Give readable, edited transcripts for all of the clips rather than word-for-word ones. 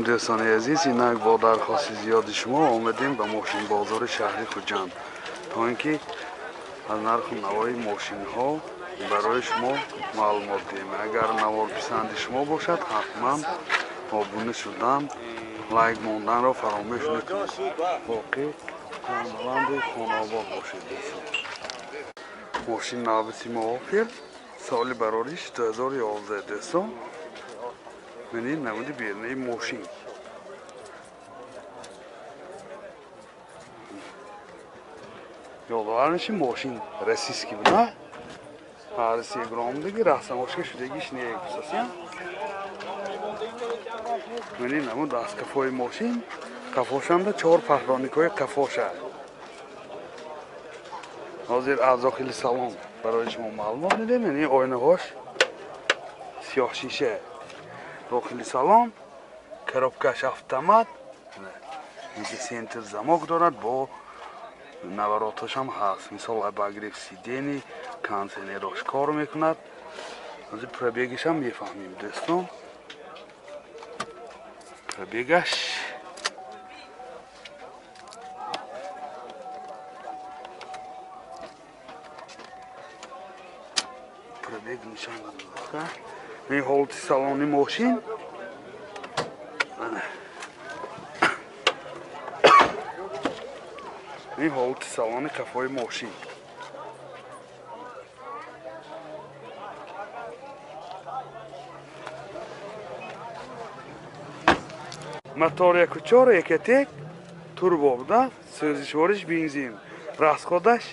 Дӯстони азиз, инак бо дархости зиёди шумо омадем ба мошинбозори шаҳри Хуҷанд, то ин ки аз нарху навои мошинҳо барои шумо маълумот диҳем. Агар навор писанди шумо бошад, ҳатман обуна шудан, лайк монданро фаромӯш накунед. Боқӣ хонабаланду хонаобод бошед, дӯстон. Мошин навбати мо Опел, соли барориш 2011, дӯстон. Мани намуди берунаи мошин. Ёдовар мешим, мошин российский буда. Ҳарси громдаги растамошка шудагиш не гусасия. Мани намуд аз қафои мошин, қафошанда чор пахроникҳои қафоша. Ҳозир аз дохили салон барои шумо маълумот медиҳем. Яъне оинаҳош сиёҳшиша. Дохили салон коробкаш автомат, инҷа центр замок дорад, бо навороташам ҳаст. Мисол обогрев сидений, кондиционерош кор мекунад. Ҳозир пробегашам мефаҳмем, дӯстон. Пробегаш пробег нишон додад. Ин ҳолати салони мошин. Ин ҳолати салони қафои мошин. Мотор 1.4 Ecotec турбо буда, сӯзишвориш бензин. Расходаш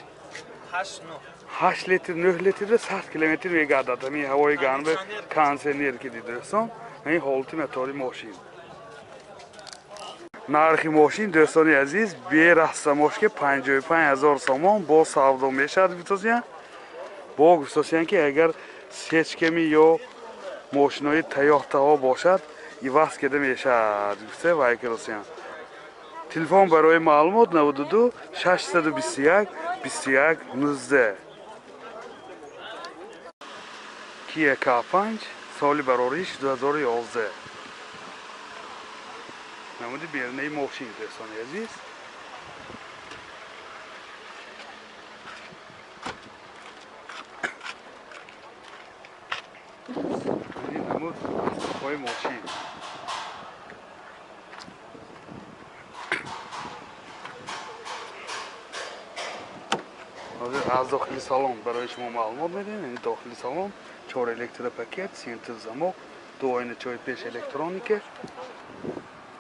8 литр, 9 литр 100 километр мегардад. Ҳамин ҳавои гарм кондиционер ки дӯстон. Ин ҳолати мотори мошин. Нархи мошин, дӯстони азиз, берастамошка 55 000 сомон бо савдо мешавад, гуфтосиян. Бо гуфтосиян ки агар сечками ё мошинои таёҳтаҳо бошад, иваз карда мешавад, гуфта вай кардосиян. Телефон барои маълумот 92 621 21 19. Kia K5, соли барориш 2011. Намуди берунаи мошин, дӯстони азиз. Ин намуд асбобҳои мошин. Ҳозир аз дохили салон барои шумо маълумот медиҳем. Ин дохили салон чор электропакет, центр замок, ду оиначаҳои пеш электроника,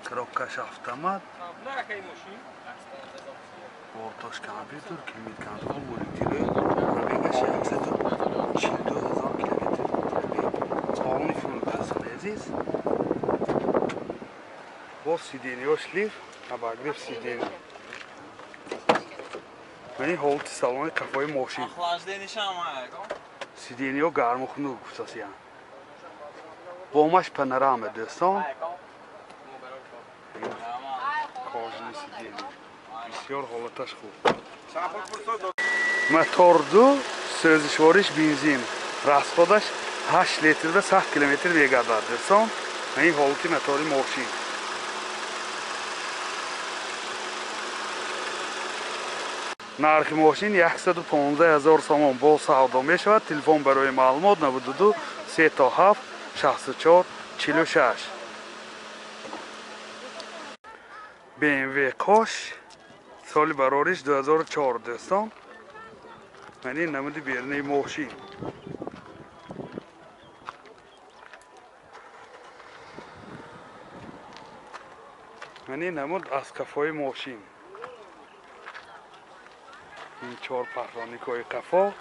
коробкаш автомат, бортош компютер, климат контрол, мультируль, пробегаш 142 000 километр пробег. Полный фул, дӯстони азиз. Бо сиденьёш лифт, обогрев сидений. Мани ҳолати салони қафои мошин. Сиденьё гарму хунук гуфтасиян. Бомаш панорама, дӯстон. Кожаный сиденье. Бисёр ҳолаташ хуб. Мотор ду, сӯзишвориш бензин. Расходаш 8 литр ва 100 километр мегардад, дӯстон. Ин ҳолати мотори мошин. Нархи мошин 115 000 сомон бо савдо мешавад. Телефон барои маълумот 92 37 64 46. BMW Кош, соли барориш 2004, дӯстон. Мани намуди берунаи мошин. Мани намуд аз қафои мошин. Ин чор пахроникҳои қафо.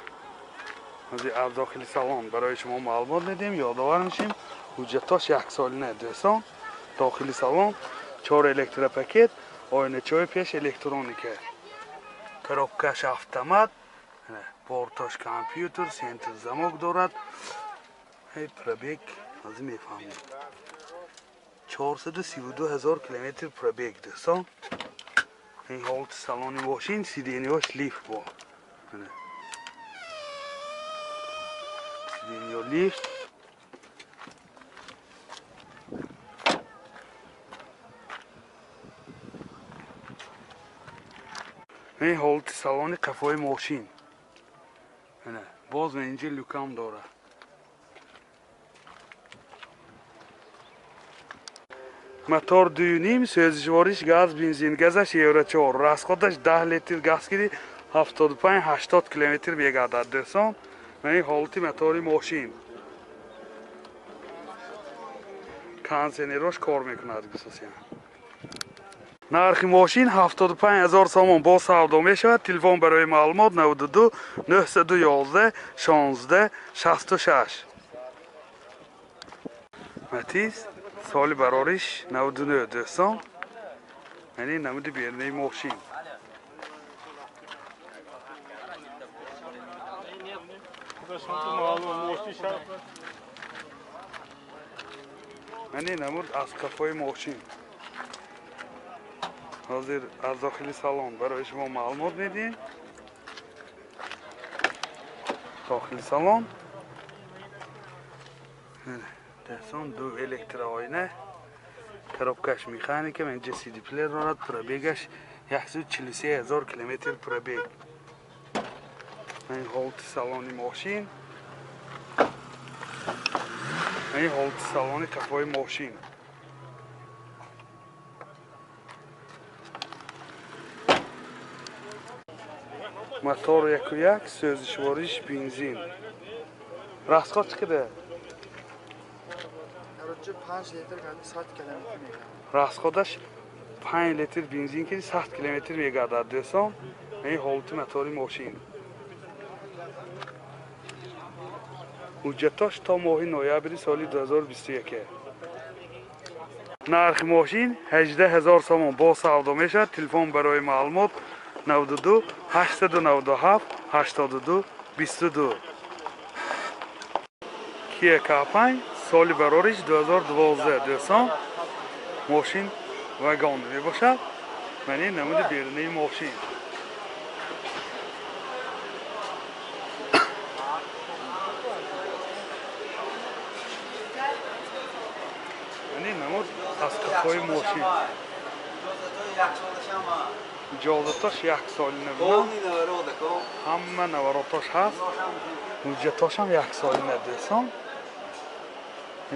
Аз дохили салон барои шумо маълумот медиҳем. Ёдовар мешем, ҳуҷҷатош яксолина, дӯстон. Дохили салон чор электропакет, оиначаҳои пеш электроника, коробкаш автомат, бортош компютер, центр замок дорад. Пробег аз мефаҳмем 432 000 километр пробег, дӯстон. Ин ҳолати салони мошин, сиденьёш лифт бо. Сиденьё лифт. Ин ҳолати салони қафои мошин. Боз инҷа люкам дорад. Мотор 2.5, сӯзишвориш газ, бензин, газаш евро 4, расходаш 10 литр газ гири 75-80 километр мегардад дӯстон. Ин ҳолати мотори мошин. Кондиционерош кор мекунад гусусиян. Нархи мошин 75 000 сомон бо савдо мешавад. Телефон барои маълумот 92 911 16 66. Матиз соли барориш 99 дӯстон. Яъне намуди берунаи мошин. Яъне намуд аз қафои мошин. Ҳозир аз дохили салон барои шумо маълумот медиҳем. Дохили салон дӯстон, ду электрооина, коробкаш механика, инҷа CD плеер дорад, пробегаш 143 000 километр пробег. Ин ҳолати салони мошин. Ин ҳолати салони қафои мошин. Мотор 1.1, сӯзишвориш бензин. Расход чӣ қадар? Короче, 5 литр 100 километр мегардад. Расходаш 5 литр бензин ки 100 километр мегардад дӯстон. Ин ҳолати мотори мошин. Ҳуҷҷатош то моҳи ноябри соли 2021. Нархи мошин 18 000 сомон бо савдо мешавад. Телефон барои маълумот 92 897 82 22. Kia K5 соли барориш 2012 дӯстон. Мошин вагон мебошад. Ман ин намуди берунаи мошин. Ман ин намуд аз қафои мошин. Иҷозатош як солина буд. Ҳама наворотош ҳаст. Ҳуҷҷатошам як солина дӯстон.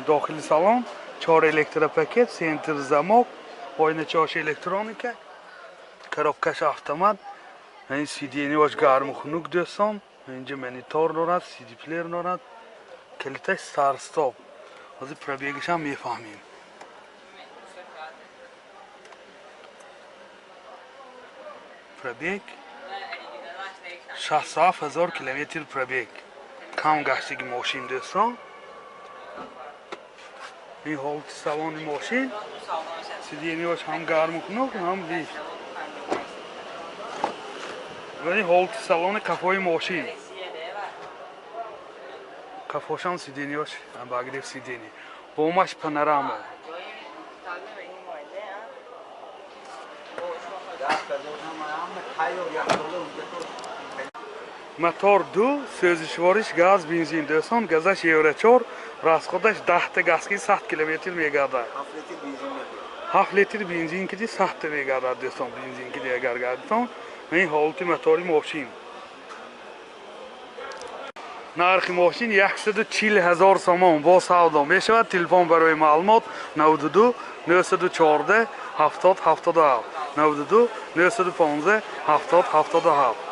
Дохили салон 4 электропакет, центр замок, ойначаош электроника, коробкаш автомат, ин сиденьяш гарму хунук дӯстон. Инҷа монитор дорад, CD плеер дорад, калиташ старт-стоп. Ҳозир пробегашам мефаҳмем. Пробег 67 000 километр пробег. Кам гаштаги мошин дӯстон. Ин ҳолати салони мошин. Сиденьяш ҳам гарму хунук, ҳам лифт. Ва ин ҳолати салони қафои мошин. Қафошам сиденьяш обогрев сиденья. Бомаш панорама. Мотор 2, сӯзишвориш газ, бензин дӯстон, газаш евро 4, расходаш 10 та газ ки 100 километр мегардад. 7 литр бензин ки 100 та мегардад дӯстон, бензин ки агар гардитон. Ин ҳолати мотори мошин. Нархи мошин 140 000 сомон бо савдо мешавад. Телефон барои маълумот 92 914 70 77 92 915 70 77.